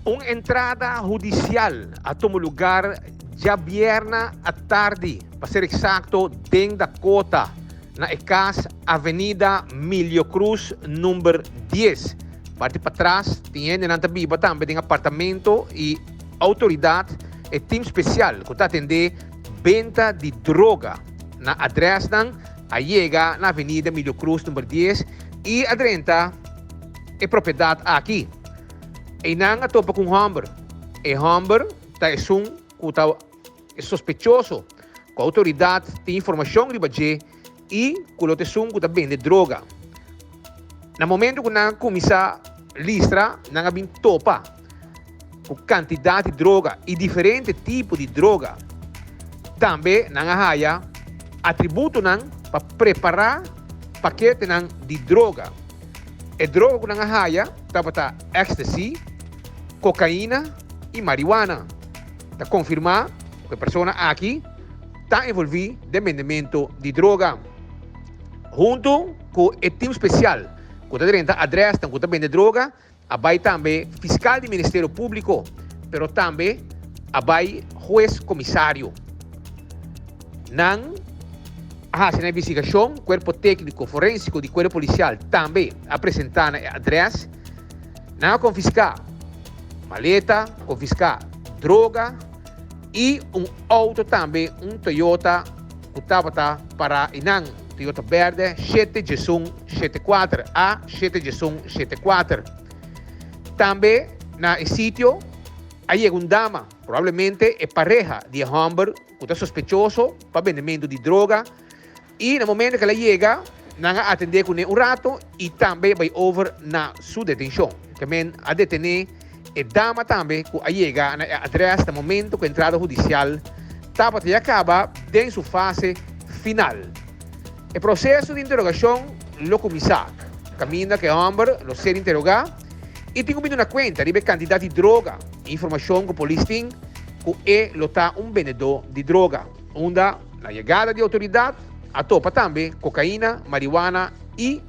Un entrada hudicial a tuma lugar djabièrna atardi, pa ser exacto den Dakota, na e cas Avenida Milio Cruz number dies. Parti patras tin hendenan ta biba tambe den apartamento y autoridad, e team special cu ta atende benta di droga na adresnan a yega na Avenida Milio Cruz number dies y a drenta e propiedad aki. Einan a topa ku un hòmber. E hòmber ta esun ku ta e sospechoso ku outoridat tin informashon riba dje i ku lo ta esun ku ta bende droga. Na momento ku nan a kuminsá listra, nan a bin topa ku kantidat di droga i diferente tipo di droga. Tambe nan a haya atributonan pa prepará paketenan di droga. E droga ku nan a haya tabata ecstasy, kokaina i mariwana. Ta konfirmá ku e persona aki ta envolví den bendementu di droga. Huntu ku e tim spesial ku ta drenta adrèsnan ku ta bende droga, a bai tambe fiskal di Ministerio Públiko, pero tambe a bai hues komisario. Nan a hasi nan investigashon, kuerpo tékniko forensiko di Kuerpo Polisial tambe a presentá na e adrès. Nan a konfiská maleta, konfiská droga i un outo tambe, un Toyota ku tabata pará einan, Toyota bèrdè shete djesun shete kuater, A shete djesun shete kuater. Tambe na e sitio a yega un dama, probablemente e pareha di e hòmber ku ta sospechoso pa bendementu di droga i na momento ku el a yega nan a atendé kuné un rato i tambe bai over na su detenshon. Tamen a detené e dama tambe ku a yega na e adrès na momento ku entrada hudisial tabata ya kaba den su fase final. E proseso di interogashon lo kuminsá kaminda ku e hòmber lo ser interogá i tin ku bin duna kuenta riba e kantidat di droga i informashon ku polis tin ku e lo ta un bendedó di droga. Unda na yegada di outoridat a topa tambe kokaina, mariwana i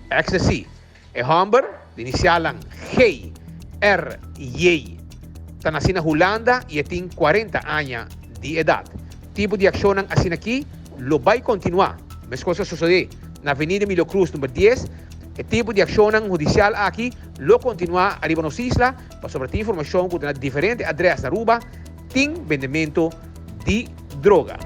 ecstasy. E hòmber, di inisialnan GRJ, ta nasí na Hulanda i e tin kuarenta aña di edat. Tipo di akshonnan asin'akí lo bai kontinuá, meskos a sosodé na Avenida Emilio Cruz number dies. E tipo di akshonnan hudisial aki lo kontinuá ariba nos isla pasobra tin informashon ku ta na diferente adrès na Aruba tin bendementu di droga.